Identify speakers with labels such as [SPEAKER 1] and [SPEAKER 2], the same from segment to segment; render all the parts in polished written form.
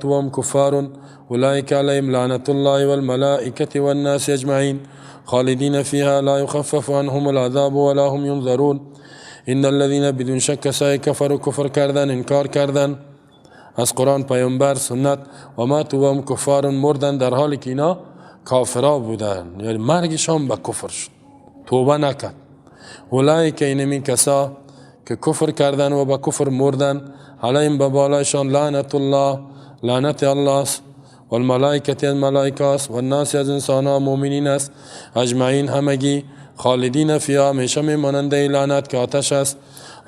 [SPEAKER 1] وهم كفار أولئك عليهم لعنة الله والملائكة والناس أجمعين خالدين فيها لا يخفف عنهم العذاب ولا هم ينظرون. إن الذين بدون شک کسایی کفروا کفر کردن، انکار کردن از قرآن، پیامبر، سنت، و ماتوا وهم کفار، مردن در حالی که اینا کافرا بودن، یعنی مرگشان به کفر شد، توبه نکرد. اولئک اینمی کسا که کفر کردن و به کفر مردن، علیهم به بالایشان لعنت الله، لعنت الله است، والملائکة از ملائکه است، و الناس از انسان ها مؤمنین است، اجمعین همگی، خالدین فیها همیشه میمانند این لعنت که آتش است،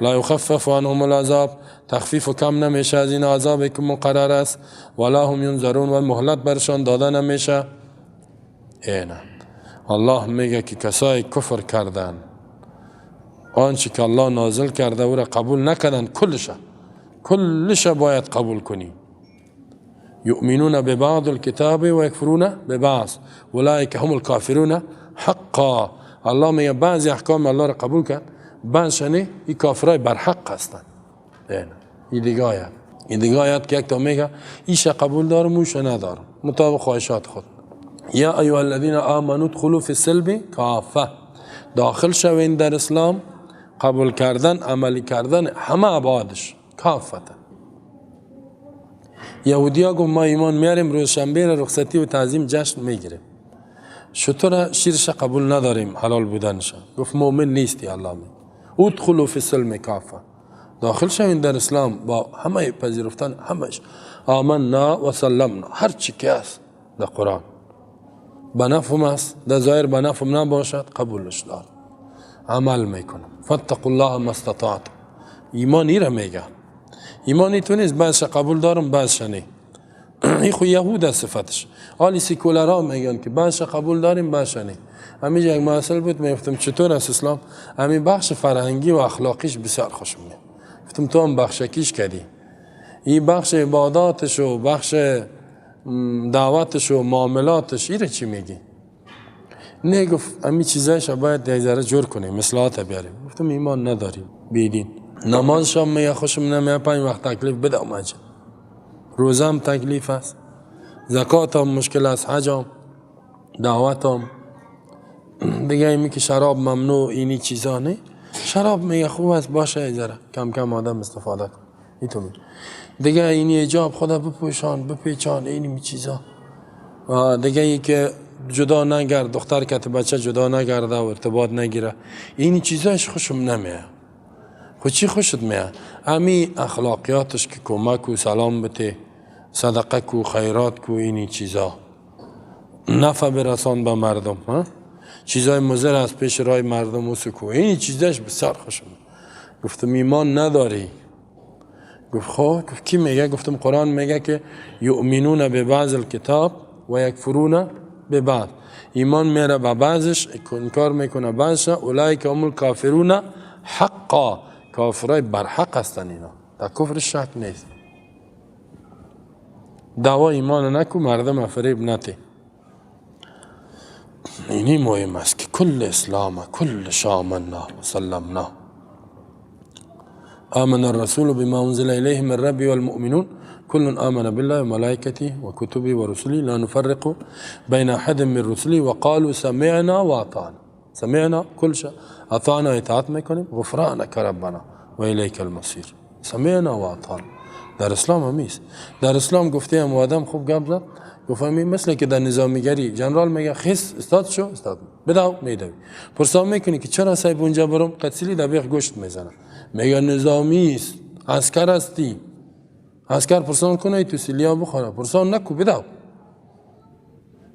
[SPEAKER 1] لا یخفف عنهم العذاب، تخفیف و کم نمیشه از این عذاب که مقرر است، ولا هم ینظرون، و مهلت برشان داده نمیشه. اینه الله میگه که کسای کفر کردن، آنچه که الله نازل کرده او را قبول نکردن، کلش باید قبول کنی. یؤمنون ببعض الكتاب و یکفرون ببعض اولئک هم الکافرون حقا. الله میگه بعضی احکام الله را قبول کرد، بعضش نه، این کافرای برحق هستند. این دیگه آیت، این دیگه آیت که یک تا میگه ایش قبول دارم اوش ندارم، مطابق خواهشات خود. یا ایها الذین آمنوا ادخلوا فی السلم کافه، داخل شوین در اسلام، قبول کردن، عملی کردن همه ابعادش، کافه. یهودیا گفت ما ایمان میاریم، روز شنبه را رخصتی و تعظیم جشن میگیریم، شتر شیرش قبول نداریم حلال بودنش. گفت مؤمن نیستی. الله می ادخلوا فی السلم کافه، داخل شوین در اسلام با همه پذیرفتن همش، آمنا و سلمنا، هر چی که است در قرآن به نفعم است، در ظاهر به نفعم نباشد قبولش دارم، عمل میکنم. فاتقوا الله ما استطعتم. ایمان ایره میگه، ایمانی تو نیست بعضش قبول دارم بعضش نه. این خو یهود است صفتش. حالی سیکولرها میگن که بعضش قبول داریم بعضش نه. همین یک محصل بود، میگفتم چطور است اسلام؟ همین بخش فرهنگی و اخلاقیش بسیار خوشم میاد. گفتم تو هم بخشکیش کردی، این بخش عباداتش و بخش دعوتش و معاملاتش ایره چی میگی؟ نه، گفت همین چیزایش باید یک ذره جور کنیم، اصلاحات بیاریم. گفتم ایمان نداریم، بیدین. نماز شام میگه خوشم نمیاد، 5 وقت تکلیف بده اومد، روزم تکلیف است، زکات هم مشکل است، حجم، دعوتم، دیگه اینی که شراب ممنوع، اینی چیزا نه. شراب میگه خوب است باشه، یک ذره کم کم آدم استفاده کن. این تو دیگه اینی حجاب خدا بپوشان بپیچان، اینی می چیزا. و دیگه ای که جدا نگرد، دختر که بچه جدا نگرده و ارتباط نگیره، اینی چیزاش خوشم نمیاد. خو چی خوشت میاد؟ امی اخلاقیاتش که کمک و سلام بته، صدقه کو، خیرات کو، اینی چیزا، نفع برسان به مردم، ها؟ چیزای مضر از پیش رای مردم و سکو، اینی چیزاش بسیار خوشم. گفتم ایمان نداری؟ گفت خب. گفت کی میگه؟ گفتم قرآن میگه که یؤمنون به بعض الکتاب و یکفرون به بعض. ایمان میره به بعضش، انکار میکنه بعضش. اولئک هم الکافرون حقا، کافرای برحق هستن اینا، در کفر شک نیست. دعوا ایمان نکو، مردم فریب نتی. اینی مهم است که کل اسلام کل شامنا و سلمنا. آمن الرسول بما انزل الیه من ربی والمؤمنون كل آمن بالله وملائكته وكتبه ورسله لا نفرق بين احد من رسله وقالوا سمعنا واطعنا. سمعنا كل شيء، اطعنا اطاعت میکنیم، غفرانك ربنا و الیک المصیر. سمعنا واطعنا در اسلام هم نیست. در اسلام گفته هم آدم خوب گپ زد، گفت مثل که در نظامیگری جنرال میگه خیس استاد شو، استاد بداو میدوی، پرسان میکنی که چرا صاحب اونجا برم قتلی در بیخ گوشت میزنه، میگه نظامی است، عسکر هستی، عسکر پرسان کنه تو سیلیا بخوره، پرسان نکو بداو.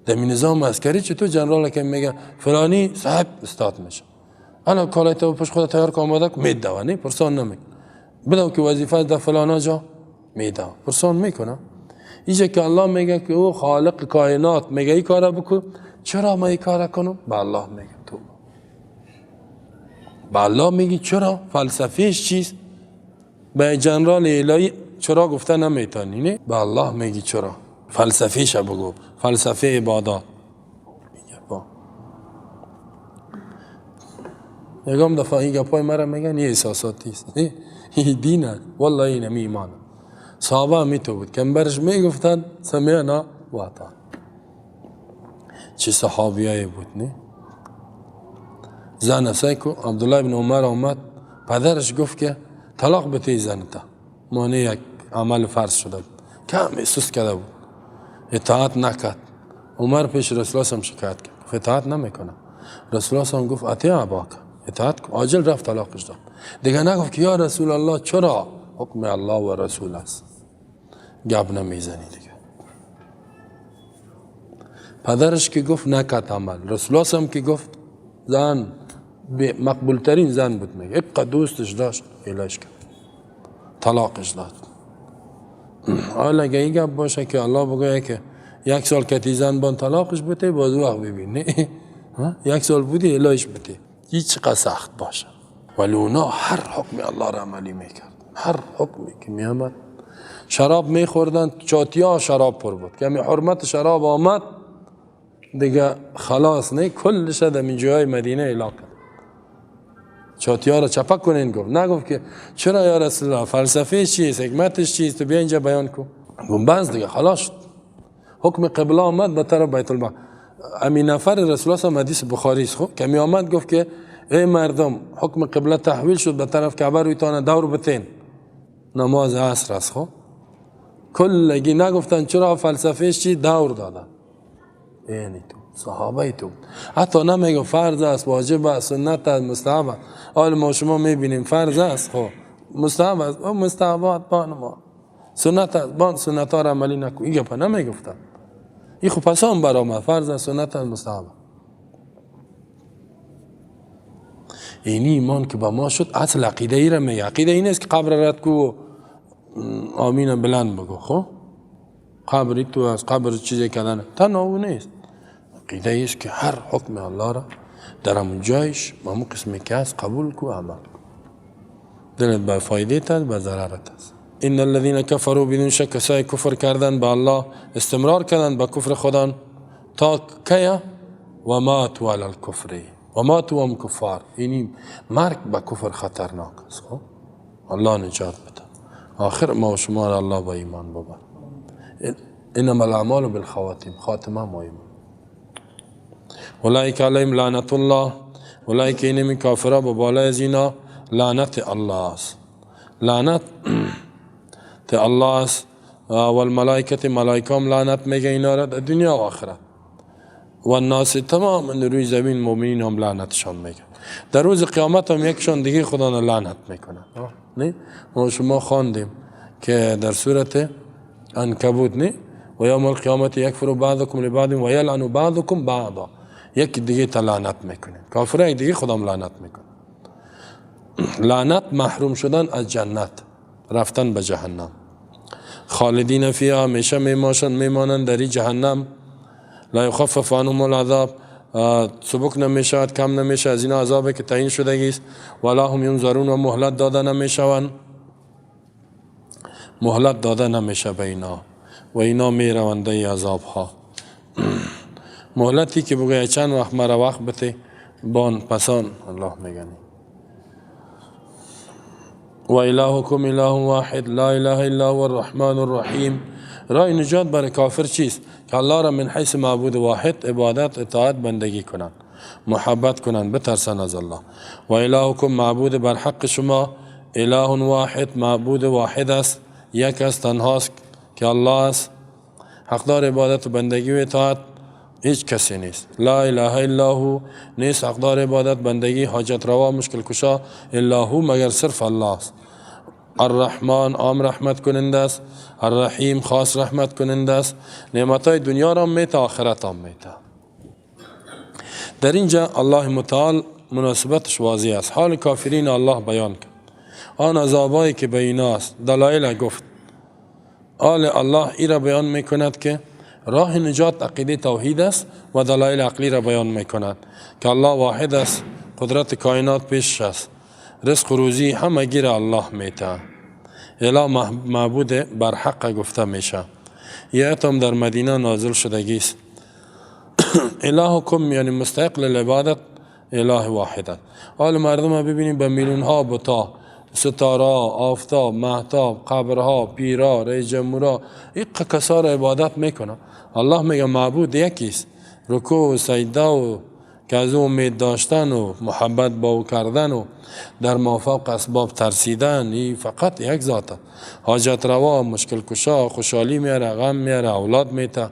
[SPEAKER 1] در نظام عسکری چطور جنرال که میگه فلانی صاحب استاد میشه، الان کالای تو پشت خود تیار که آماده کن میدوه، نه پرسان نمیکنه، بداو که وظیفه در فلانا جا میدوه، پرسان میکنه. اینجا که الله میگه که او خالق کائنات میگه این کارا بکن، چرا ما این کارا کنم؟ به الله میگه تو به الله میگی چرا؟ فلسفهش چیست؟ به جنرال الهی چرا گفته نمیتونی؟ نه به الله میگی چرا؟ فلسفهش بگو، فلسفه عبادات. میگه یکم دفعه این گپای مرا میگن این احساساتی است، این دین است، والله این ایمان. صحابه همی تو بود که برش میگفتن سمعنا و اطعنا. چه صحابیایی بود نه؟ زن سیکو عبدالله بن عمر آمد، پدرش گفت که طلاق بده زنتا، مانع یک عمل فرض شده بود، کم احساس کرده بود، اطاعت نکرد. عمر پیش رسول الله شکایت کرد، گفت اطاعت نمیکنه. رسول الله گفت اطیع اباک، اطاعت کن. عاجل رفت طلاقش داد. دیگه نگفت که یا رسول الله چرا، حکم الله و رسول است، گپ نمیزنی دیگه. پدرش که گفت نکرد عمل، رسول الله هم که گفت زن مقبول ترین زن بود، میگه اقا دوستش داشت، ایلاش کرد، طلاقش داد. حالا اگه این گپ باشه که الله بگویه که یک سال کتی زن بان طلاقش بوده، باز وقت ببین یک سال بودی الهش بوده، هیچ چقدر سخت باشه. ولی اونا هر حکم الله را عملی میکرد، هر حکمی که میامد. شراب میخوردن، چاتیا شراب پر بود، که حرمت شراب آمد دیگه خلاص، نه کلش در این جای مدینه اعلام کرد. چاتیا را چپک کنین گفت، نگفت که چرا یا رسول الله، فلسفه چیست، حکمتش چیست، تو بیا اینجا بیان کن. گفت بس دیگه خلاص شد. حکم قبله آمد به طرف بیت المقدس. امین نفر رسول الله حدیث بخاری است، خب کمی آمد گفت که ای مردم حکم قبله تحویل شد به طرف کعبه، رویتان دور بتین، نماز عصر است. خب کلگی نگفتن چرا، فلسفهش چی، دور دادن. یعنی تو صحابه تو حتی نمیگه فرض است، واجب است، سنت است، مستحب است. حال ما شما میبینیم فرض است، خب مستحب است، او مستحبات بان ما، سنت است، بان سنت ها را عملی نکن. این گپا نمیگفتن. این خب پس هم برآمد فرض است، سنت است، مستحب. اینی ایمان که با ما شد اصل عقیده ای را میگه. عقیده این است که قبر رد کو آمین بلند بگو، خب قبری تو از قبر چیزی کردن تنها او نیست. عقیده است که هر حکم الله را در همون جایش همون قسمی که هست قبول کو، عمل کو، دلت به فایده است به ضررت است. ان الذين كفروا بدون شک کسای کفر کردن به الله، استمرار کردن به کفر خودان تا کیا، و ماتوا علی الکفر و ماتوا هم کفار. یعنی مرگ به کفر خطرناک است. خب الله نجات بده. آخر ما و شما را الله با ایمان ببر. انما الاعمال بالخواتیم، خاتمه مهم. اولئک علیهم لعنت الله، اولئک اینمی کافرا به بالای از اینا لعنت الله است، لعنت الله است. والملائکه، ملائکه هم لعنت میگه اینا را در دنیا و آخرت. و الناس، تمام روی زمین مؤمنین هم لعنتشان میگه. در روز قیامت هم یکشان دیگه خدا را لعنت میکنه. نه ما شما خواندیم که در سورت عنکبوت، نه و یوم القیامت یکفر بعضکم لبعض و یلعن بعضکم بعضا، یک دیگه تا لعنت میکنه، کافر یک دیگه خدام لعنت میکنه. لعنت محروم شدن از جنت، رفتن به جهنم. خالدین فیها، همیشه میمانند در جهنم. لا یخفف عنهم العذاب، سبک نمیشود، کم نمیشه از این عذاب که تعیین شدگی است. ولا هم ینظرون، و مهلت داده نمیشوند، مهلت داده نمیشه به اینا و اینا میروند ای عذاب ها. مهلتی که بگوید چند وقت مرا وقت بده، بان پسان الله میگنی. و الهکم اله واحد لا اله الا هو الرحمن الرحیم. راه نجات برای کافر چیست؟ که الله را من حیث معبود واحد عبادت، اطاعت، بندگی کنند، محبت کنند، بترسند از الله. و الهکم، معبود بر حق شما، اله واحد، معبود واحد است، یک است، تنهاست که الله است، حقدار عبادت و بندگی و اطاعت هیچ کسی نیست. لا اله الا هو، نیست حقدار عبادت، بندگی، حاجت روا، مشکل کشا، الا هو، مگر صرف الله است. الرحمن، عام رحمت کننده است. الرحیم، خاص رحمت کننده است. نعمتهای دنیا را میته، آخرت هم میته. در اینجا الله متعال مناسبتش واضح است. حال کافرین الله بیان کرد، آن عذابایی که به اینا است، دلایل گفت. حال الله ای را بیان میکند که راه نجات عقیده توحید است و دلایل عقلی را بیان میکند که الله واحد است، قدرت کائنات پیش است، رزق و روزی همه گیر الله میته، اله معبود بر حق گفته میشه. یه هم در مدینه نازل شدگی است. الهکم یعنی مستحق للعبادت، اله واحد است. حال مردم ببینیم به میلیون ها بتا ستاره، آفتاب، مهتاب، قبرها، پیرا، رئیس جمهورا، این کسا را عبادت میکنه. الله میگه معبود یکیست، رکوع و سجده و که از او امید داشتن و محبت با او کردن و در مافوق اسباب ترسیدن، این فقط یک ذاته. حاجت روا، مشکل کشا، خوشحالی میاره، غم میاره، اولاد میته،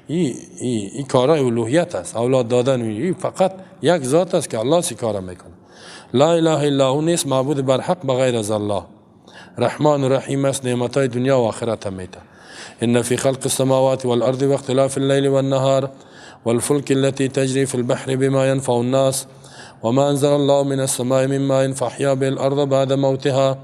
[SPEAKER 1] این کارای الوهیت است. اولاد دادن این فقط یک ذات است که الله سی کار میکنه. لا اله الا هو، نیست معبود بر حق بغیر از الله. رحمان و رحیم است، نعمتهای دنیا و آخرت میته. ان فی خلق السماوات والارض واختلاف اللیل والنهار والفلك التي تجري في البحر بما ينفع الناس وما أنزل الله من السماء من ماء فأحيا به الأرض بعد موتها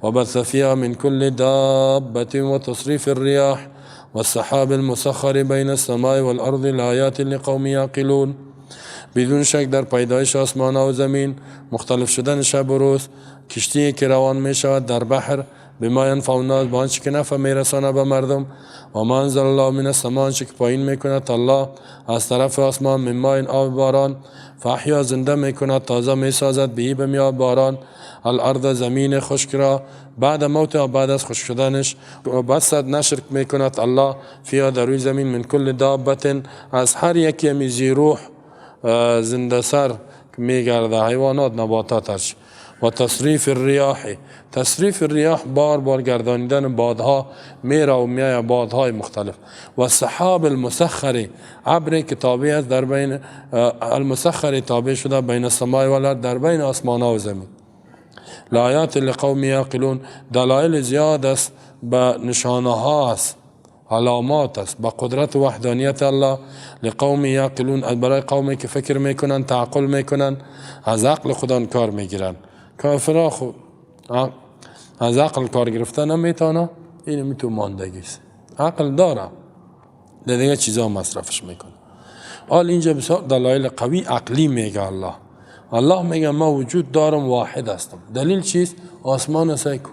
[SPEAKER 1] وبث فيها من كل دابة وتصريف الرياح والسحاب المسخر بين السماء والأرض لآيات لقوم يعقلون. بدون شک در پیدایش آسمان و زمین، مختلف شدن شب و روز، کشتی که روان می شود در بحر، بما ینفع الناس، با آنچه که نفع میرسانه به مردم، و ما انزل الله من السماء، آنچه که پایین میکند الله از طرف آسمان، من ماء، آب باران، فاحیا، زنده میکند، تازه میسازد، به به آب باران، الارض، زمین خشک را، بعد موت، بعد از خشک شدنش، و بسط، نشر میکند الله، فیها، در روی زمین، من کل دابة، از هر یکی می روح زنده سر میگرده، حیوانات، نباتاتش. و تصریف الریاح، تصریف الریاح بار بار گردانیدن بادها، میره و میایه بادهای مختلف. و سحاب المسخر، ابر که تابع است در بین، المسخر، تابع شده، بین السماء والارض، در بین آسمان و زمین، لآیات لقوم یعقلون، دلایل زیاد است، به نشانه ها است، علامات است با قدرت و وحدانیت الله، لقوم یعقلون، برای قومی که فکر میکنن، تعقل میکنن، از عقل خودان کار میگیرن. کافرها خو از عقل کار گرفته نمیتونه، این میتو ماندگی است. عقل داره، در دیگه چیزا مصرفش میکنه. حال اینجا بسیار دلایل قوی عقلی میگه الله. الله میگه ما وجود دارم، واحد هستم. دلیل چیست؟ آسمان سیل کو،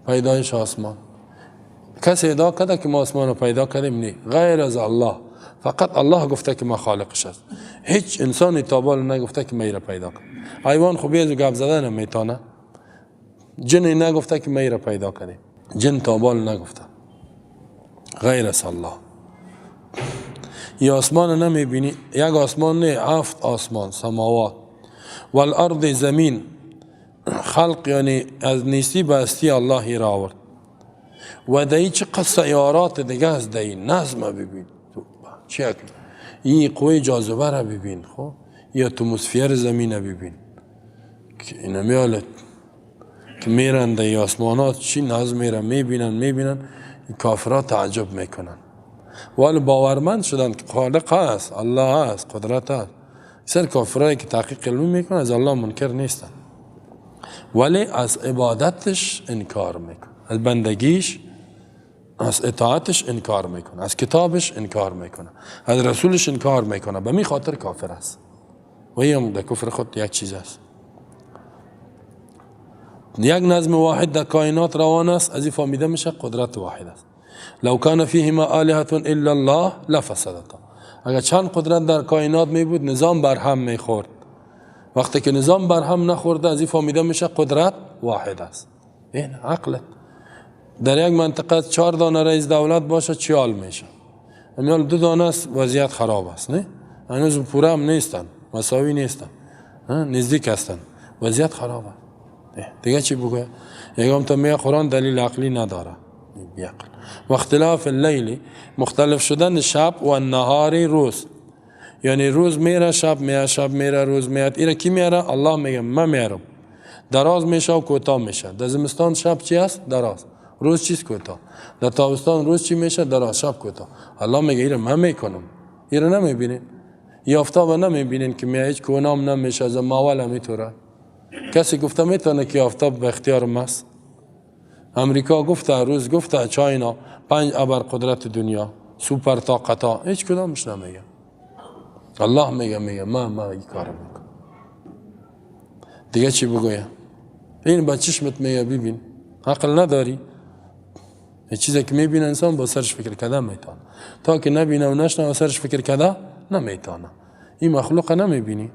[SPEAKER 1] پیدایش آسمان. کسی ادعا کرده که ما آسمان رو پیدا کردیم؟ نه، غیر از الله. فقط الله گفته که ما خالقش است. هیچ انسانی تا به حال نگفته که ما پیدا کردم. حیوان خو از گپ زدن نمیتونه. جن نگفته که ما پیدا کردیم. جن تا به حال نگفته غیر از الله. ای آسمان نمیبینی؟ یک آسمان نه، هفت آسمان، سماوات، والارض، زمین. خلق یعنی از نیستی به هستی الله را آورد. و در چه سیارات دیگه است، در این نظم ببین، چه این قوه جاذبه را ببین، خب یا اتمسفر زمین ببین که اینا میالت که میرن در آسمانات، چی نظم میرن میبینن، میبینن کافرات تعجب میکنن، ولی باورمند شدن که خالق هست، الله هست، قدرت هست. سر کافرایی که تحقیق علمی میکنن از الله منکر نیستن، ولی از عبادتش انکار میکنن، از بندگیش، از اطاعتش انکار میکنه، از کتابش انکار میکنه، از رسولش انکار میکنه. به می خاطر کافر است و این در کفر خود یک چیز است. یک نظم واحد در کائنات روان است، از این فهمیده میشه قدرت واحد است. لو کان فیهما آلهة الا الله لفسدتا. اگر چند قدرت در کائنات می بود، نظام بر هم میخورد. وقتی که نظام بر هم نخورده، از این فهمیده میشه قدرت واحد است. این عقلت در یک منطقه چهار دانه رئیس دولت باشه چی حال میشه؟ امیال دو دانه است، وضعیت خراب است. نه، هنوز پوره هم نیستن، مساوی نیستن، نزدیک هستن، وضعیت خراب است. دیگه چی بگویم؟ یکم تا میگه قرآن دلیل عقلی نداره، بیعقل. و اختلاف اللیل، مختلف شدن شب، و النهار، روز، یعنی روز میره شب میاد، شب میره روز میاد. ایره کی میاره؟ الله میگه من میارم. دراز میشه و کوتاه میشه. در زمستان شب چی است؟ دراز. روز چیست؟ کوتاه. در تابستان روز چی میشه؟ دراز، شب کوتاه. الله میگه ایره من میکنم. ایره نمیبینین؟ ای آفتاب نمیبینین که میاد؟ هیچ کونام نمیشه از ماول همیتوره. کسی گفته میتونه که آفتاب به اختیار ماست؟ امریکا گفته، روس گفته، China، پنج ابر قدرت دنیا، سوپر طاقتا، هیچ کدامش نمیگه. الله میگه، میگه ما این کار میکنم. دیگه چی بگویم؟ این با چشمت میگه ببین، عقل نداری. یه چیزی که میبینه انسان با سرش فکر کرده میتونه، تا که نبینه و نشنه و سرش فکر کرده نمیتونه. این مخلوق نمیبینی؟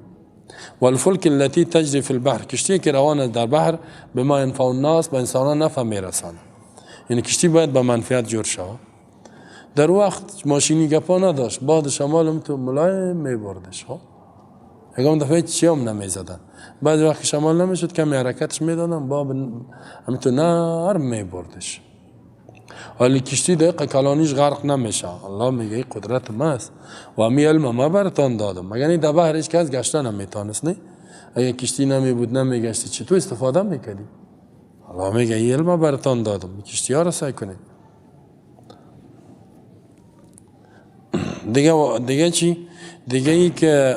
[SPEAKER 1] والفلک التي تجری فی البحر، کشتی که روان است در بحر، بما ینفع الناس، به انسانان نفع میرسانه. یعنی کشتی باید به منفعت جور شود. در وقت ماشینی گپا نداشت، باد شمال هم تو ملایم میبردش. خب یکم دفعه چی هم نمیزدن، بعضی وقت شمال نمیشد کمی حرکتش میدادن، باب هم تو نرم میبردش. حالی کشتی دقیقه کلانیش غرق نمیشه. الله میگه قدرت ماست و همی علم ما برتان دادم. مگر این در بحر هیچ کس گشته نمیتانست؟ نه، اگه کشتی نمی بود نمیگشتی، چطور استفاده میکردی؟ الله میگه این علم برتان دادم، کشتی ها را سعی کنید. دیگه چی؟ دیگه ای که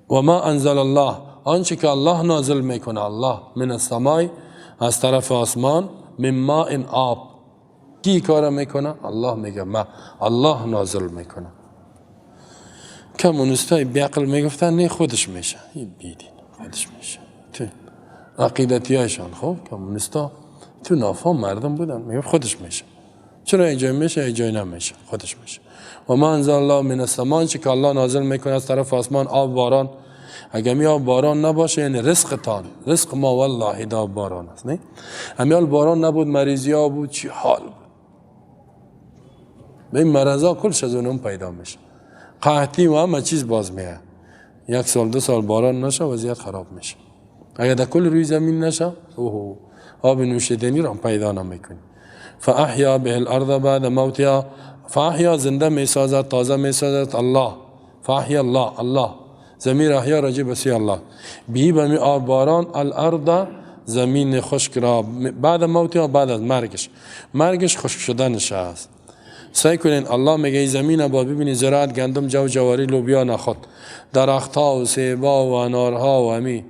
[SPEAKER 1] و ما انزل الله، آنچه که الله نازل میکنه، الله من السماء، از طرف آسمان، من ماء، آب. کی کار میکنه؟ الله میگه ما، الله نازل میکنه. کمونیستای بیعقل میگفتن نه خودش میشه، این بیدین خودش میشه. تو عقیدتی هایشان، خب کمونیستا تو نافام مردم بودن، میگفت خودش میشه. چرا یک جای میشه یک جای نمیشه؟ خودش میشه. و ما انزل الله من السماء، چه که الله نازل میکنه از طرف آسمان آب باران. اگر می آب باران نباشه یعنی رزقتان، رزق ما والله دا باران است. نه همیال باران نبود، مریضی ها بود، چی حال بود. به این مرضا کلش از اونم پیدا میشه، قحطی و همه چیز باز میه. یک سال دو سال باران نشه وضعیت خراب میشه. اگر در کل روی زمین نشه، اوه آب نوشیدنی را پیدا نمیکنی. فاحیا به الارض بعد موتها، فاحیا زنده میسازد، تازه میسازد الله. فاحیا الله، الله زمین احیا راجع به سی الله. بی به می آب باران الارض، زمین خشک را، بعد موتها، بعد از مرگش، مرگش خشک شدنش است. سعی کنین الله میگه زمین با ببینی زراعت، گندم، جو، جواری، لوبیا، نخود، درختها و سیبا و انارها و همی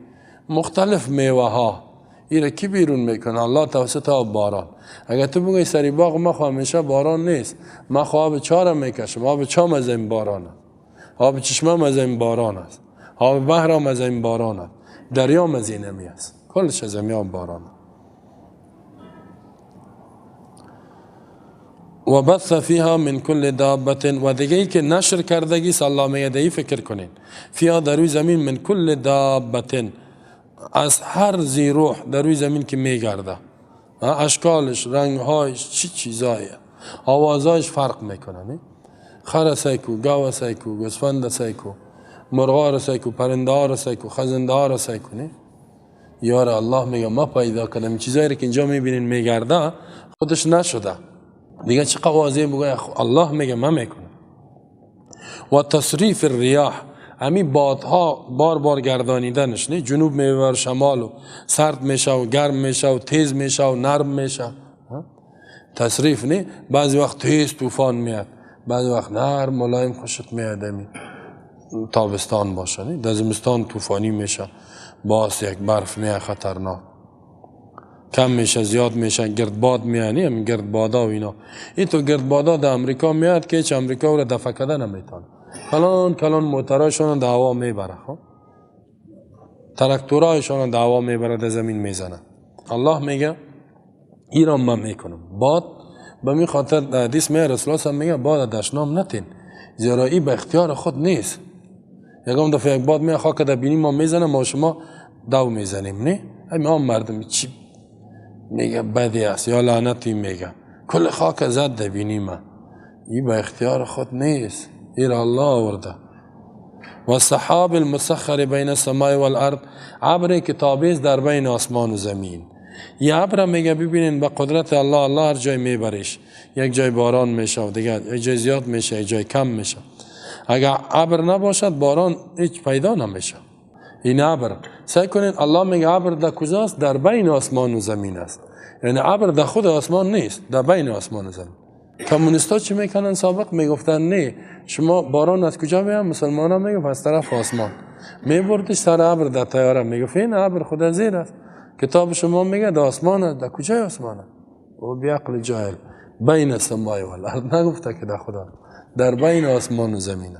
[SPEAKER 1] مختلف میوه ها، ایره کی بیرون میکنه؟ الله توسط آب باران. اگر تو بگوی سری باغ ما خو همیشه باران نیست، ما خو آب چارم میکشم، آب چام از این باران است، آب چشمه از این باران است، آب بحرم از این باران است، دریام از این همی است، کلش از این آب باران است. و بث فیها من کل دابة، و دیگه ای که نشر کردگی الله میگه دیگه فکر کنین، فیها در روی زمین، من کل دابة، از هر ذی روح در روی زمین که میگرده، اشکالش، رنگهایش، چی چیزایه، آوازهایش فرق میکنه. خر سیکو، گاو سیکو، گوسفند سیکو، مرغا را سیکو، پرنده ها را سیکو، خزنده ها را سیکو. نه یار الله میگه ما پیدا کردم چیزایی که اینجا میبینین میگرده، خودش نشده. دیگه چه قوازی بگه الله میگه من میکنم. و تصریف الریاح، همی بادها بار بار گردانیدنش، نه جنوب میبر شمال و سرد میشه و گرم میشه و تیز میشه و نرم میشه. تصریف نه، بعضی وقت تیز طوفان میاد، بعضی وقت نرم ملایم خوشت میاد. همی تابستان باشه، نه در زمستان طوفانی میشه، باز یک برف میاد خطرناک، کم میشه زیاد میشه، گردباد میاد، نه گردبادا و اینا. این تو گردبادا در امریکا میاد که هیچ امریکا رو دفع کردن نمیتونه. کلان کلان موتراشون در هوا میبره، خب تراکتورایشون در هوا میبره، در زمین میزنه. الله میگه ایران من میکنم. باد به می خاطر در حدیث می رسول الله میگه باد دشنام نتین، زیرا ای به اختیار خود نیست. یکم دفعه یک باد می خاک در بینی ما میزنه، ما شما دو میزنیم، نه همین عام مردم چی میگه بدی است یا لعنتی میگه، کل خاک زد در بینی ما، ای به اختیار خود نیست، ایرا الله آورده. و سحاب المسخر بین السماء والارض، ابر که تابع در بین آسمان و زمین. یه ابر میگه ببینین با قدرت الله، الله هر جای میبرش، یک جای باران میشه و دیگه یک جای زیاد میشه، یک جای کم میشه. اگر ابر نباشد باران هیچ پیدا نمیشه. این ابر سعی کنین الله میگه ابر در کجاست؟ در بین آسمان و زمین است. یعنی ابر در خود آسمان نیست، در بین آسمان و زمین. کمونیستا چی میکنن؟ سابق میگفتن نه شما باران از کجا میاد؟ مسلمان ها میگفت از طرف آسمان. میبردش سر ابر در طیاره، میگفت این ابر خود زیر است، کتاب شما میگه در آسمان است، در کجای آسمان است؟ او بیعقل جاهل، بین السماء والارض نگفته که در خدا، در بین آسمان و زمین.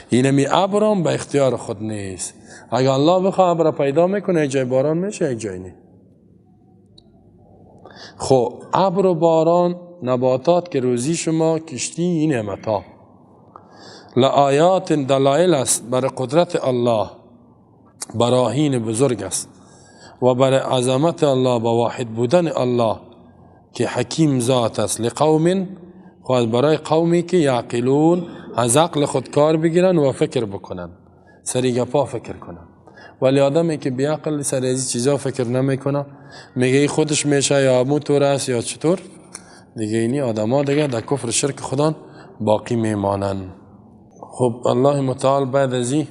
[SPEAKER 1] اینمی ابرام به اختیار خود نیست. اگر الله بخواه ابر پیدا میکنه، یک جای باران میشه، یک جای نه. خب ابر و باران، نباتات که روزی شما، کشتی، این نعمت ها. لآیات دلائل است بر قدرت الله، براهین بزرگ است و بر عظمت الله، با واحد بودن الله که حکیم ذات است. لقوم، خود برای قومی که یعقلون، از عقل خود کار بگیرن و فکر بکنن، سری گپا فکر کنن. ولی آدمی که بیعقل سر از چیزا فکر نمیکنه، میگه خودش میشه یا موتور است یا چطور دیگه، اینی آدما دیگه در کفر شرک خودان باقی میمانن. خب الله متعال بعد از این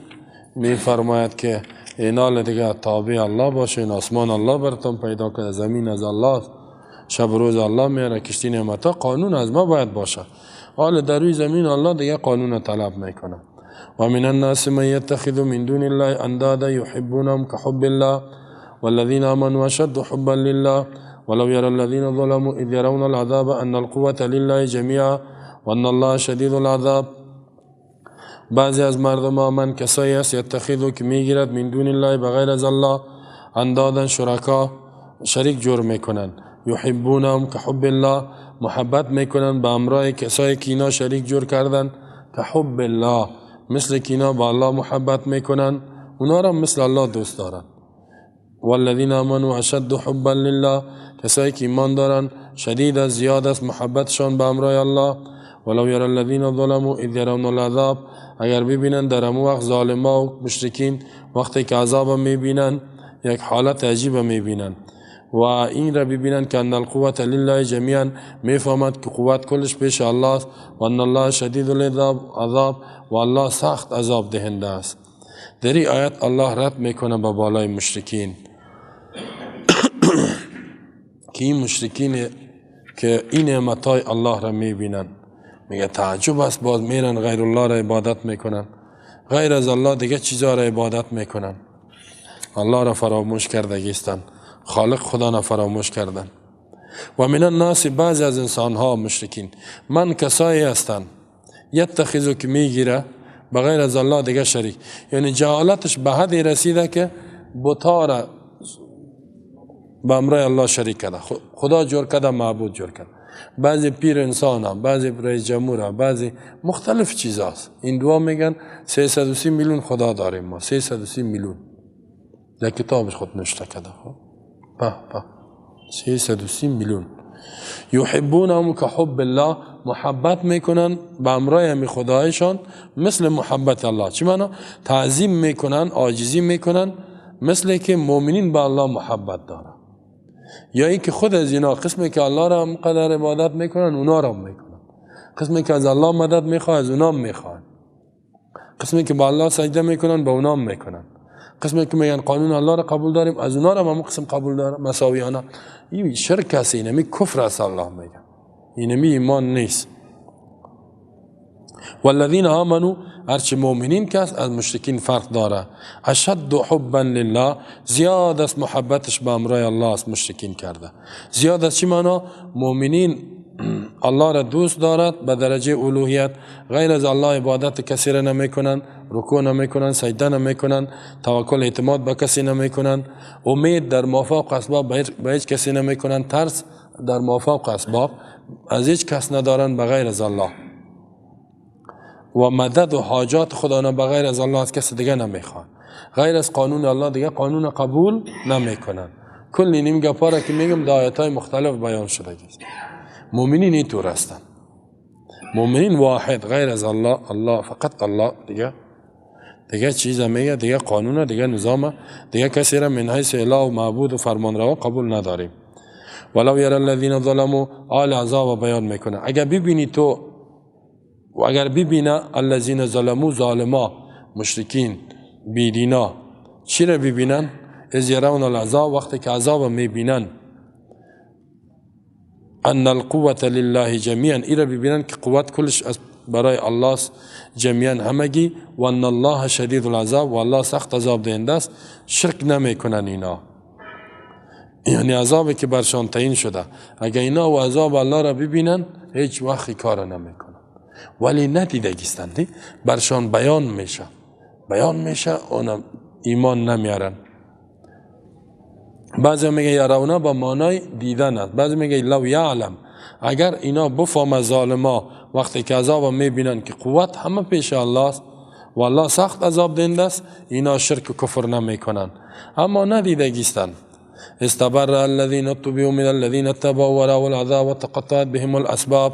[SPEAKER 1] میفرماید که اینال دیگه تابع الله باشه، این آسمان الله براتون پیدا کرده، زمین از الله، شب روز الله میاره، کشتی نعمت‌ها، قانون از ما باید باشه. حال در روی زمین الله دیگه قانون طلب میکنه. و من الناس من يتخذ من دون الله اندادا يحبونهم كحب الله والذين آمنوا اشد حبا لله ولو يرى الذين ظلموا اذ يرون العذاب ان القوة لله جميعا وان الله شدید العذاب. بعضی از مردم ها من کسایی است یتخذو که میگیرد من دون الله بغیر از الله اندادا شرکا، شریک جور میکنن، یحبونهم كحب الله، محبت میکنن به امرای کسایی که اینا شریک جور کردن، كحب الله، مثل که اینا با الله محبت میکنن، اونا را مثل الله دوست دارن. والذین آمنوا اشد حبا لله، کسایی که ایمان دارن شدید از زیاد است محبتشان به امرای الله. ولو یرى الذین ظلموا اذ یرون العذاب، اگر ببینن در امو وقت ظالما و مشرکین وقتی که عذاب میبینن یک حالت عجیب میبینن و این را ببینن که ان القوة لله جمیعا، میفهمد که قوت کلش پیش الله است و ان الله شدید العذاب، و الله سخت عذاب دهنده است. در این آیت الله رد میکنه به بالای مشرکین که این مشرکین که این نعمتهای الله را میبینن، میگه تعجب است، باز میرن غیر الله را عبادت میکنن، غیر از الله دیگه چیزا را عبادت میکنن، الله را فراموش کردگیستن، خالق خدا را فراموش کردن. و من الناس، بعضی از انسان ها مشرکین، من کسایی هستند یتخذو که میگیره بغیر از الله دیگه شریک، یعنی جهالتش به حدی رسیده که بتا را به امرای الله شریک کرده، خدا جور کرده، معبود جور کرده. بعضی پیر انسان ها، بعضی رئیس جمهور ها، بعضی مختلف چیز هاست. این دعا میگن 330 میلیون خدا داریم ما، 330 میلیون در کتابش خود نوشته کرده. خب به به 330 میلیون. یحبونهم كحب الله، محبت میکنن به امرای همی خدایشان مثل محبت الله. چی معنا؟ تعظیم میکنن، عاجزی میکنن، مثل که مؤمنین به الله محبت دارن، یا اینکه خود از اینا قسمی که الله را هم قدر عبادت میکنن اونا را هم میکنن، قسمی که از الله مدد میخواه از اونا هم میخوان، قسمی که به الله سجده میکنن به اونا هم میکنن، قسمی که میگن قانون الله را قبول داریم از اونا را هم قسم قبول دارم، مساویانه. این شرک است، اینمی کفر است. الله میگه اینمی ایمان نیست. والذین آمنوا، هرچه مؤمنین کس از مشرکین فرق داره، اشد حبا لله، زیاد است محبتش به امرای الله است مشرکین کرده. زیاد است چی معنا؟ مؤمنین الله را دوست دارد به درجه الوهیت، غیر از الله عبادت کسی را نمیکنن، رکوع نمیکنن، سجده نمیکنن، توکل اعتماد به کسی نمیکنن، امید در مافوق اسباب به هیچ کسی نمیکنن، ترس در مافوق اسباب از هیچ کس ندارن بغیر از الله، و مدد و حاجات خدا نه بغیر از الله از کس دیگه نمیخوان، غیر از قانون الله دیگه قانون قبول نمیکنن. کل نیم گپا را که میگم در آیات های مختلف بیان شده است. مؤمنین اینطور هستند. مؤمنین واحد، غیر از الله، الله فقط الله، دیگه چیز میگه، دیگه قانون، دیگه نظام، دیگه کسی را من حیث اله و معبود و فرمانروا قبول نداریم. ولو یرى الذین ظلموا، آل عذاب بیان میکنه. اگر ببینی تو و اگر ببینه الذین ظلموا، ظالما، مشرکین، بیدینا، چی را ببینن؟ اذ یرون العذاب، وقتی که عذاب میبینن، ان القوة لله جمیعا، ای را ببینن که قوت کلش از برای الله است، جمیعا همگی، و ان الله شدید العذاب، و الله سخت عذاب دهنده است. شرک نمیکنن اینا، یعنی عذابی که برشان تعیین شده، اگر اینا و عذاب الله را ببینن هیچ وقت کار نمیکنن، ولی ندیدگیستند، برشان بیان میشه، بیان میشه، اونم ایمان نمیارن. بعضی میگه یرونا با معنای دیدن است، بعضی میگه لو یعلم، اگر اینا بفهم ظالما وقتی که عذاب میبینن که قوت همه پیش الله است و الله سخت عذاب دهنده است، اینا شرک و کفر نمیکنن، اما ندیدگیستن. استبرأ الذين اتبعوا من الذين اتبعوا ورأوا العذاب وتقطعت بهم الاسباب.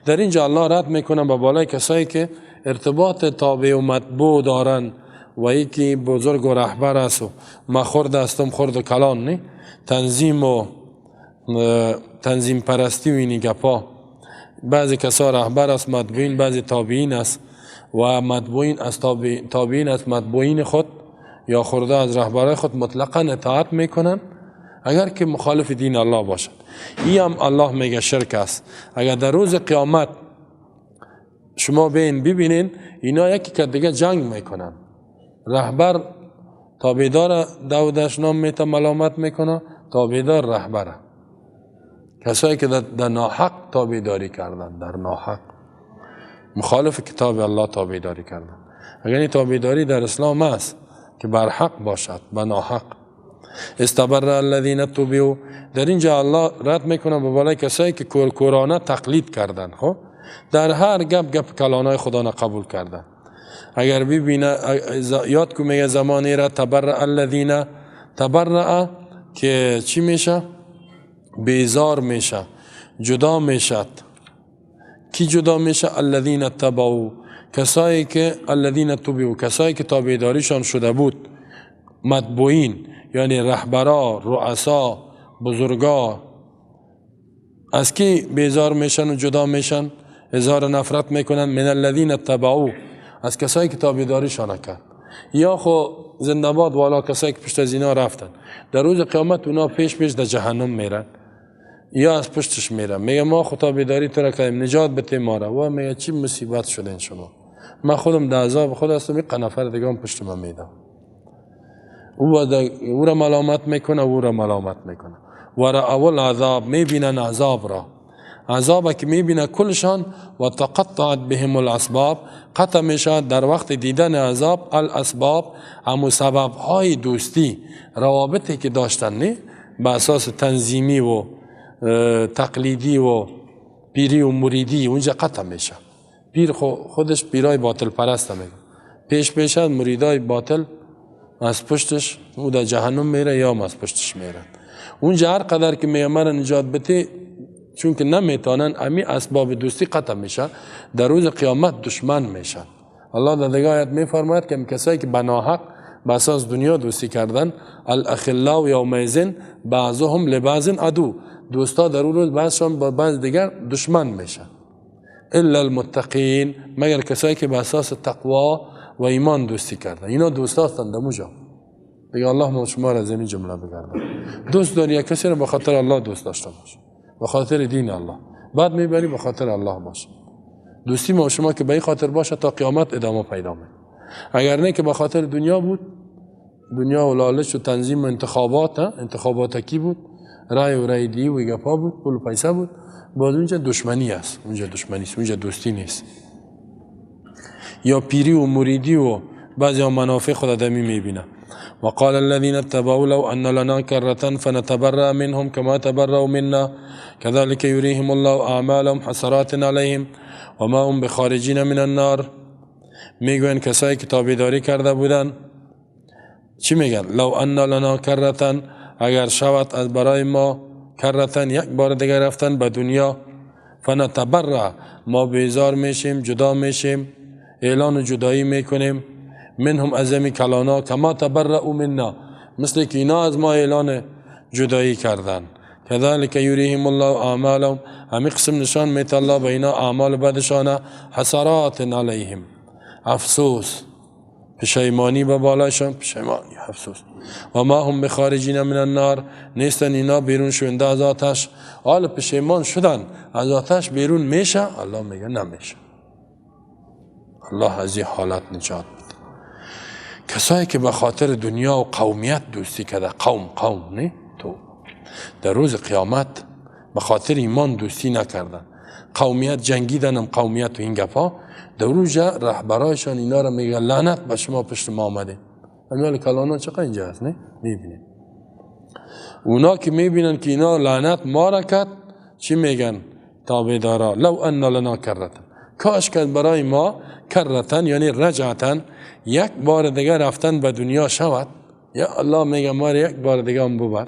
[SPEAKER 1] در اینجا الله رد میکنه به بالای کسایی که ارتباط تابع و متبوع دارن و یکی بزرگ و رهبر است و ما خرد هستم خرد و کلان، نه تنظیم و تنظیم پرستی و اینی گپا. بعضی کسا رهبر است متبوعین، بعضی تابعین است و متبوعین از تابعین از متبوعین خود یا خورده از رهبرای خود مطلقا اطاعت میکنن اگر که مخالف دین الله باشد. این هم الله میگه شرک است. اگر در روز قیامت شما بین ببینین اینا یکی که دیگه جنگ میکنن، رهبر تابعدار داودش نام میته ملامت میکنه، تابعدار رهبره. کسایی که در ناحق تابعداری کردن، در ناحق مخالف کتاب الله تابعداری کردن. اگر این تابعداری در اسلام است که بر حق باشد، به ناحق. استبرأ الذین اتبعوا. در اینجا الله رد میکنه به بالای کسایی که کورکورانه تقلید کردن، خب در هر گپ گپ کلانای خدا نه قبول کردن. اگر ببینه یاد کو میگه زمانی را تبرأ الذین، تبرأ که چی میشه؟ بیزار میشه، جدا میشد. کی جدا میشه؟ الذین اتبعوا، کسایی که الذین اتبعوا، کسایی که تابعداریشان شده بود، متبوعین یعنی رهبرا، رؤسا، بزرگا. از کی بیزار میشن و جدا میشن؟ اظهار نفرت میکنن. من الذین اتبعوا، از کسایی که تابعداریشان کرد. یا خو زنده باد والا کسایی که پشت از اینا رفتن، در روز قیامت اونا پیش پیش در جهنم میرن یا از پشتش میرن. میگه ما خو تابعداری تو را کردیم، نجات بده ما را. و میگه چی مصیبت شدین شما، من خودم در عذاب خود هستم، یک نفر دیگه هم پشت من میدم. او را ملامت میکنه، او را ملامت میکنه. و رأوا العذاب، میبینن عذاب را، عذاب که میبینه کلشان. و تقطعت بهم الاسباب، قطع میشد در وقت دیدن عذاب. الاسباب همو سبب های دوستی، روابطی که داشتن، نه به اساس تنظیمی و تقلیدی و پیری و مریدی، اونجا قطع میشه. پیر خودش پیرای باطل پرست میگه، پیش پیشد مریدای باطل از پشتش او در جهنم میره یا از پشتش میره. اونجا هر قدر که میگه مرا نجات بده، چون که نمیتونن، امی اسباب دوستی قطع میشه، در روز قیامت دشمن میشن. الله در دیگه آیت میفرماید که کسایی که بناحق به اساس دنیا دوستی کردن، الاخلاء یومئذ بعضهم لبعض عدو، دوستا در اون روز بعضشان با بعض دیگر دشمن میشن. الا المتقین، مگر کسایی که به اساس تقوا و ایمان دوستی کردن، اینا دوستا هستند در اونجا دیگه. الله ما شما را از این جمله بگردن. دوست داری یک کسی را به خاطر الله دوست داشته باش، به خاطر دین الله، بعد میبری به خاطر الله باشه. دوستی ما شما که به این خاطر باشه تا قیامت ادامه پیدا میکنه. اگر نه که به خاطر دنیا بود، دنیا و لالچ و تنظیم و انتخابات، انتخابات کی بود، رای و رای دی و گپا بود، پول و پیسه بود، باز اونجا دشمنی است، اونجا دشمنی است، اونجا دوستی نیست. یا پیری و مریدی و بعضی ها منافع خود آدمی میبینه. وقال الذين اتبعوا لو أن لنا كرة فنتبرأ منهم كما تبرأوا منا كذلك يريهم الله أعمالهم حسرات عليهم وما هم بخارجين من النار. میگوین کسایی که تابعداری کرده بودن چی میگن؟ لو أن لنا كرة، اگر شود از برای ما کرتن، یک بار دیگر رفتن به دنیا، فنتبرأ، ما بیزار میشیم، جدا میشیم، اعلان جدایی میکنیم، منهم از امی کلانا، کما تبرأوا منا، مثل که اینا از ما اعلان جدایی کردن. كذلك یریهم الله اعمالهم، همی قسم نشان میت الله به اینا اعمال بدشانه، حسرات علیهم، افسوس، پشیمانی به بالایشان، پشیمانی، افسوس. و ما هم بخارجین من النار، نیستن اینا بیرون شونده از آتش. حال پشیمان شدن از آتش بیرون میشه؟ الله میگه نمیشه. الله از این حالت نجات بده. کسایی که به خاطر دنیا و قومیت دوستی کرده، قوم قوم نه تو، در روز قیامت به خاطر ایمان دوستی نکردن، قومیت جنگیدنم، قومیت و این گپا، در روز رهبرایشان اینا را میگه لعنت به شما پشت ما آمده. امیال کلانا چقدر اینجا هست نه؟ میبینیم اونا که میبینن که اینا لعنت ما را کرد، چی میگن؟ تابعدارا لو ان لنا کرتن، کاش که برای ما کرتن یعنی رجعتن، یک بار دیگه رفتن به دنیا شود. یا الله میگه ما یک بار دیگه هم ببر.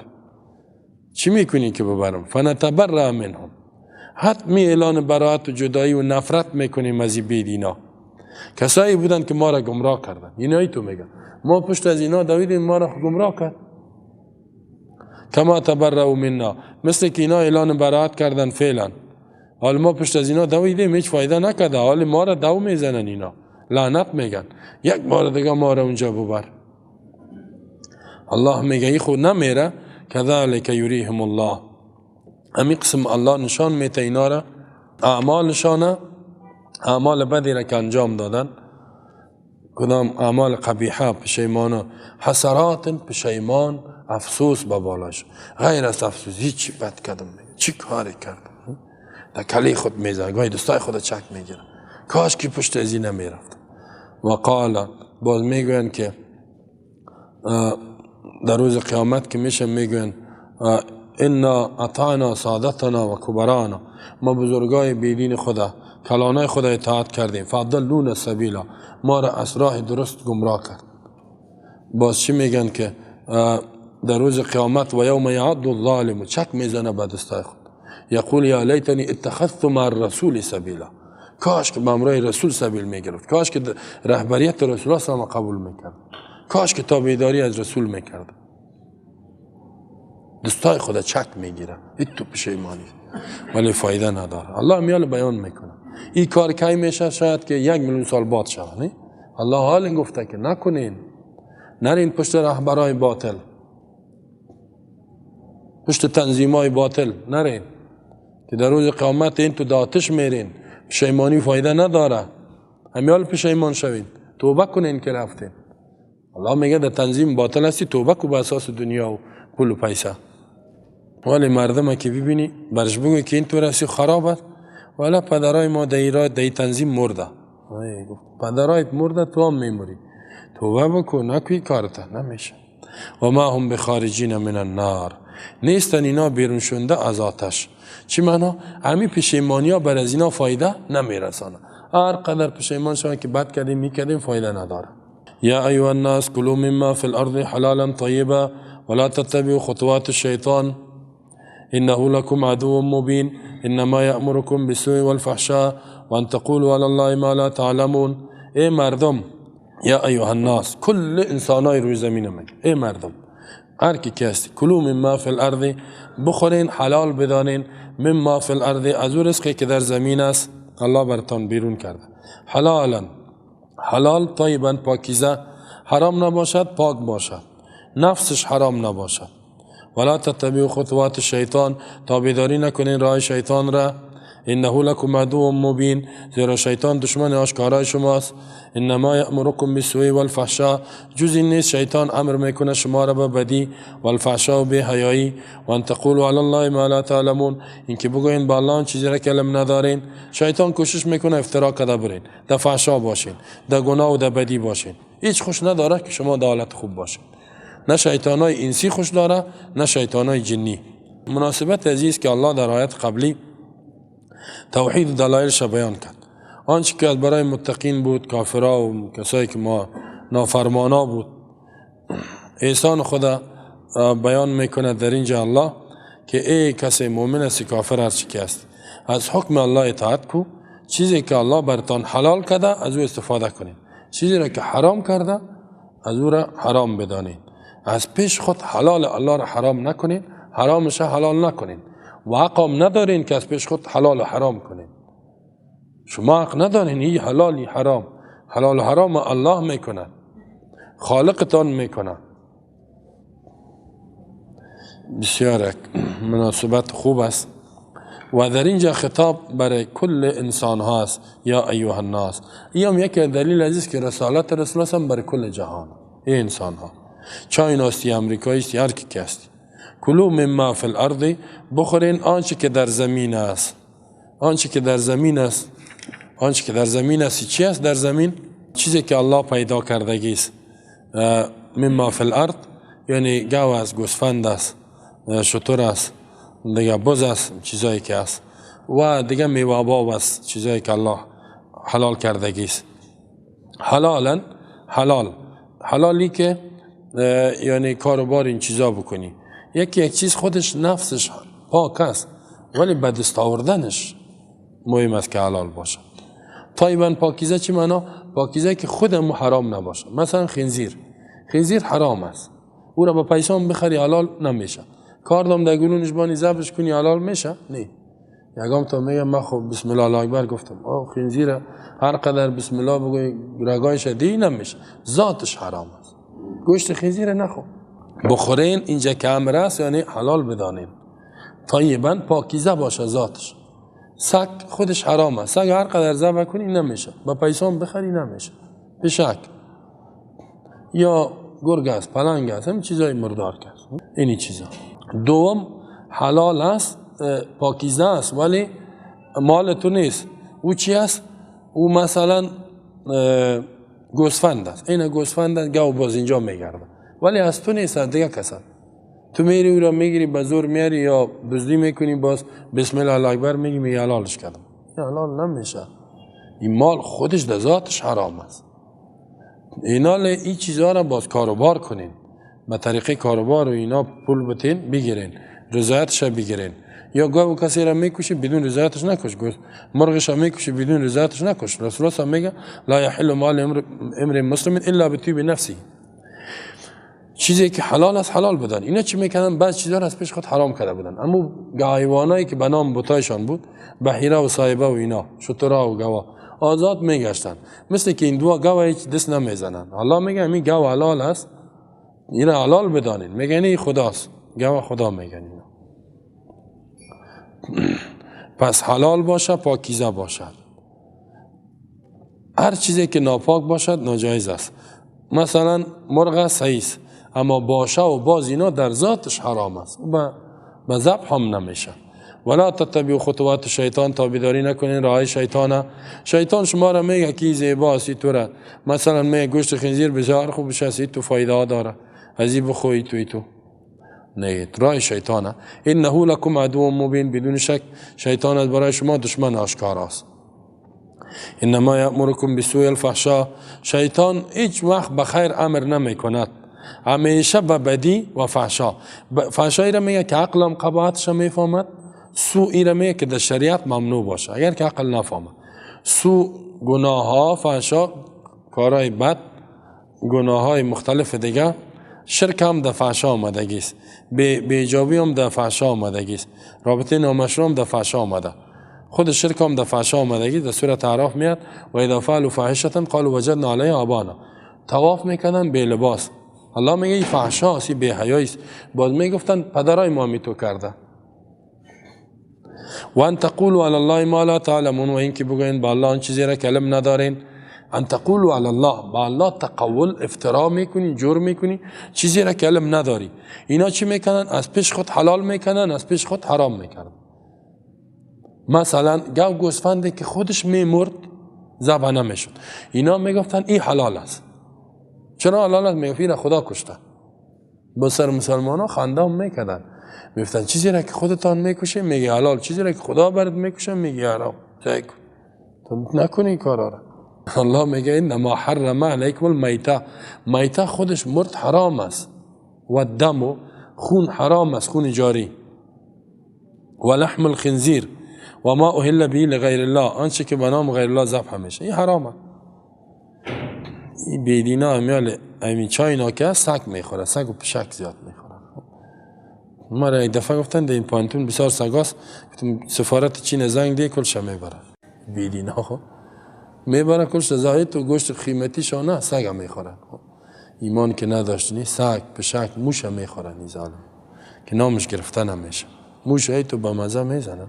[SPEAKER 1] چی میکنی که ببرم؟ فنتبرأ منهم، حتمی اعلان براءت و جدایی و نفرت میکنیم از این بیدینا. کسایی بودن که ما را گمراه کردن. اینایی تو میگه ما پشت از اینا دویدیم، ما را گمراه کرد. کما تبرأوا منا، مثل که اینا اعلان براءت کردن فعلا، حال ما پشت از اینا دویدیم هیچ فایده نکرده، حال ما را دو میزنن، اینا لعنت میگن، یک بار دیگه ما را اونجا ببر. الله میگه ای خود نمیره. کذالک یریهم الله، امی قسم الله نشان میته اینا را، اعمالشانه، اعمال بدی را که انجام دادن، کدام اعمال قبیحه، پشیمان، حسرات، پشیمان، افسوس به بالاش، غیر از افسوس هیچ بد کردم، چی کاری کردم، در کلی خود میزنه، گاهی دستای خود چک میگیره، کاش که پشت از این نمیرفت. و قال، باز میگوین که در روز قیامت که میشه میگوین انا اطعنا سادتنا و کبرانا، ما بزرگای بیدین خدا، کلانای خدا اطاعت کردیم، فضلونا سبیلا، ما را از راه درست گمراه کرد. باز چی میگن که در روز قیامت و یوم یعض الظالم، چک میزنه به دستای خود، یقول یا لیتنی اتخذت مع الرسول سبیلا، کاش که به همراه رسول سبیل میگرفت، کاش که رهبریت رسول الله صلی قبول میکرد، کاش که تابعداری از رسول میکرد. دستای خود چک میگیره، این تو پشیمانی، ولی فایده نداره. الله میال بیان میکنه این کار کی میشه، شاید که 1 میلیون سال بعد شود. نه الله حال گفته که نکنین، نرین پشت رهبرای باطل، پشت تنظیمای باطل نرین که در روز قیامت این تو داتش میرین، پشیمانی فایده نداره. همیال پشیمان شوین، توبه کنین که رفتین. الله میگه در تنظیم باطل هستی توبه کو به اساس دنیا و پول و پیسه. ولی مردم که ببینی برش بگو که این تو رسی خراب است، ولی پدرای ما در ایران در تنظیم مرده، پدرایت مرده تو هم میموری، توبه بکن، نکوی کارته نمیشه. و ما هم بخارجین من النار، نیستن اینا بیرون شونده از آتش. چی معنا؟ همی پشیمانی ها بر از اینا فایده نمیرسانه. هر قدر پشیمان شوند که بد کردیم میکردیم فایده نداره. یا ایها الناس کلوا مما فی الارض حلالا طیبا ولا تتبعوا خطوات الشیطان انه لكم عدو مبین انما یأمرکم بالسوء والفحشاء وان تقولوا علی الله ما لا تعلمون. ای مردم، یا ایها الناس، کل انسانای روی زمین میگه ای مردم، هر کی که هستی، کلوا مما فی الارض، بخورین حلال بدانین، مما فی الارض، از او رزقی که در زمین است الله برتان بیرون کرده، حلالا، حلال، طیبا، پاکیزه، حرام نباشد، پاک باشد، نفسش حرام نباشد. ولا تتبعوا خطوات الشیطان، تابعداری نکنین راه شیطان را، انه لكم عدو مبین، زیرا شیطان دشمن آشکارای شماست. انما یأمرکم بالسوء والفحشاء، جز این نیست شیطان امر میکنه شما را به بدی، والفحشاء و بی حیایی، و ان تقولوا علی الله ما لا تعلمون، اینکه بگوین با الله چیزی را که علم ندارین. شیطان کوشش میکنه افترا کده برین، در فحشا باشین، در گناه و در بدی باشین. هیچ خوش نداره که شما در حالت خوب باشین. نه شیطانای انسی خوش داره، نه شیطانای جنی. مناسبت عزیز که الله در آیت قبلی توحید دلایلش بیان کرد، آنچه که برای متقین بود، کافرا و کسایی که ما نافرمانا بود، احسان خدا بیان میکنه در اینجا الله که ای کسی مؤمن است، کافر، هر چی که است، از حکم الله اطاعت کو. چیزی که الله برتان حلال کرده از او استفاده کنید، چیزی را که حرام کرده از او را حرام بدانید. از پیش خود حلال الله را حرام نکنید، حرامش حلال نکنید و حقم ندارین که از پیش خود حلال و حرام کنید. شما حق ندارین این حلالی حرام، حلال و حرام الله میکنه، خالقتان میکنه. بسیار مناسبت خوب است و در اینجا خطاب برای کل انسان هاست، یا ایها الناس. این هم یک دلیل عزیز که رسالت رسول هم برای کل جهان ای انسان ها، چین هستی، امریکایی هستی، هر کی که هستی. کلوا مما فی الارض، بخورین آنچه که در زمین است. آنچه که در زمین است، آنچه که در زمین است چی است؟ در زمین چیزی که الله پیدا کردگی است. مما فی الارض یعنی گاو است، گوسفند است، شتر است، دیگه بز است، چیزایی که است. و دیگه میوه باب است، چیزایی که الله حلال کردگی است. حلالا، حلال، حلالی که یعنی کاروبار این چیزا بکنی. یکی یک چیز خودش نفسش پاک است، ولی به دست آوردنش مهم است که حلال باشه. طیبا پاکیزه چی معنا؟ پاکیزه که خودم حرام نباشه. مثلا خنزیر، خنزیر حرام است، او را با پیسان بخری حلال نمیشه. کاردم در گلونش بانی ذبحش کنی حلال میشه؟ نه. یگام تا میگم من خب بسم الله الله اکبر گفتم، آه خنزیر هر قدر بسم الله بگوی رگایش دی نمیشه، ذاتش حرام است. گوشت خنزیر نخور. بخورین اینجا که امر است یعنی حلال بدانین. طیبا پاکیزه باشه ذاتش. سگ خودش حرام است، سگ هر قدر ذبح کنی نمیشه، با پیسان بخری نمیشه. پشک یا گرگ است، پلنگ است، همین چیزای مردار است، اینی چیزا. دوم حلال است، پاکیزه است، ولی مال تو نیست. او چی است؟ او مثلا گوسفند است، این گوسفند است، گاو باز اینجا میگرده، ولی از تو نیست، از دیگه کس. تو میری او را میگیری، به زور میاری یا دزدی میکنی، باز بسم الله الله اکبر میگی، میگی حلالش کردم. این حلال نمیشه. این مال خودش در ذاتش حرام است. اینا این چیزها را باز کاروبار کنین، به طریقه کاروبار و اینا پول بتین بگیرین، رضایتش بگیرین. یا گاو کسی را میکشی بدون رضایتش نکش، مرغش را میکشی بدون رضایتش نکش. رسول الله میگه لا یحل مال امر مسلم الا بطیب نفسه. چیزی که حلال است حلال بدن. اینا چی میکنن؟ بعض چیزا را از پیش خود حرام کرده بودن. اما حیوانایی که به نام بتایشان بود، بحیره و صایبه و اینا، شترا و گوا، آزاد میگشتن. مثل که این دو گاو هیچ دست نمیزنن. الله میگه این گاو حلال است، اینا حلال بدانین. میگن این خداست، گاو خدا میگن اینا. پس حلال باشه، پاکیزه باشد. هر چیزی که ناپاک باشد ناجایز است. مثلا مرغ سعیس، اما باشه و باز اینا در ذاتش حرام است، به ذبح هم نمیشه. ولا تتبعوا خطوات شیطان، تابعداری نکنین راه شیطانه. شیطان شما را میگه که زیبا است تو را، مثلا میگه گوشت خنزیر بسیار خوب است، تو فایده ها داره، از این بخوری توی تو. نه، راه شیطانه. انه لکم عدو مبین، بدون شک شیطان از برای شما دشمن آشکار است. انما یأمرکم بسوء الفحشاء، شیطان هیچ وقت به خیر امر نمیکند، همیشه به بدی و فحشا. فحشایی را میگه که عقلم قباحتش میفهمد، سوء را میگه که در شریعت ممنوع باشه اگر که عقل نفهمد. سوء گناه ها، فحشا کارهای بد، گناه های مختلف دیگه. شرک هم در فحشا آمدگی است، بی‌حجابی هم در فحشا آمدگی است، رابطه نامشروع هم در فحشا آمده، خود شرک هم در فحشا آمدگی. در سوره اعراف میاد و اذا فعلوا فاحشه قالوا وجدنا علیها آبانا. طواف میکردن بی لباس، الله میگه این فحشا است، این بی‌حیایی است. باز میگفتن پدرای ما می تو کرده. و ان تقولوا علی الله ما لا تعلمون، و اینکه بگوین با الله آن چیزی را که علم ندارین. ان تقولوا علی الله، با الله تقول، افترا میکنی، جور میکنی، چیزی را که علم نداری. اینا چی میکنن؟ از پیش خود حلال میکنن، از پیش خود حرام میکنن. مثلا گاو گوسفندی که خودش میمرد ذبح نمیشد، اینا میگفتن این حلال است. چرا حلال است؟ میگفت این خدا کشته. با سر مسلمان ها خنده هم میکردن، میگفتن چیزی را که خودتان میکشه میگه حلال، چیزی را که خدا برات میکشه میگه حرام. تو نکنی این کارا را. الله میگه انما حرم علیکم المیته، میته خودش مرد حرام است، و الدم خون حرام است، خون جاری، و لحم الخنزیر و ما اهل به لغیر الله، آنچه که به نام غیر الله ذبح میشه این حرامه. این بیدینا امیال همین چاینا که سگ میخوره، سگ و پشک زیاد میخوره. ما را یک دفعه گفتن در این پانتون بسیار سگاست، گفتم سفارت چین زنگ دی کلش میبره. بیدینا خب میبره کلش، زاهد تو گوشت قیمتی شانه سگ میخوره. ایمان که نداشتنی سگ پشک موش میخورن، این ظالم که نامش گرفته نمیشه. موش ای تو به مزه میزنه.